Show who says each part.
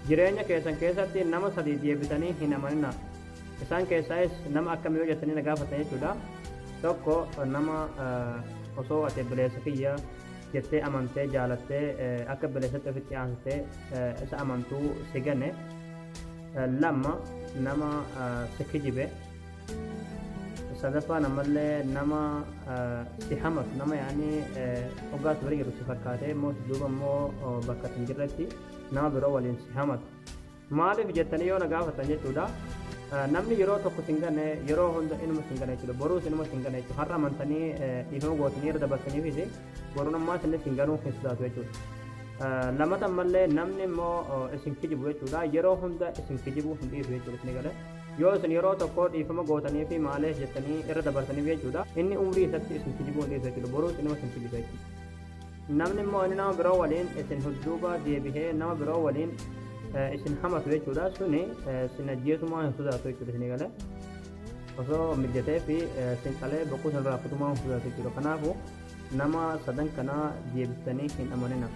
Speaker 1: Jireenya keessan keessatti nama sadii deebitanii hin amanina. Isaan keessaayis nama akkamii yoo jettanii na gaafatan jechuudha. Tokko, nama osoo ati obboleessa kiyya jettee amantee jaalattee akka obboleessatti ofitti aansitee isa amantuu si gane. Lama, nama si kijibe. Sadaffaan ammallee nama si hamatu, nama yaanii hoggaa si bira jiru si fakkaatee immoo duuba immoo bakka hin jirretti nama biroo waliin si hamatu. Maaliif jettanii yoo na gaafatan jechuudha. Namni yeroo tokko sin gane yeroo hunda inuma sin gane jechuudha. Boruus inuma sin gane jechuudha. Har'a amantanii dhiifama gootanii irra dabarsaniifis boruun ammaas inni sin ganuu hin sodaatu jechuudha. Lamata ammallee namni immoo isin kijibu jechuudha. Yeroo hunda isin kijibuu hin dhiisu jechuudha isin galee. Yoo isin yeroo tokko dhiifama gootanii fi maalees jettanii irra dabarsaniif jechuudha. Inni umrii isatti isin kijibuu hin dhiisu jechuudha. Boruus inuma isin kijiba jechuudha. Namni immoo inni nama biroo waliin isin hudduuba deebihee nama biroo waliin isin hamatu jechuudha. Suni sin ajjeesumaa hin sodaatu jechuudha isin galee. Osoo mijatee fi sin qalee boquu sin irraa kutumaa hin sodaatu jechuudha. Kanaafuu nama sadan kanaa deebistanii hin amanina.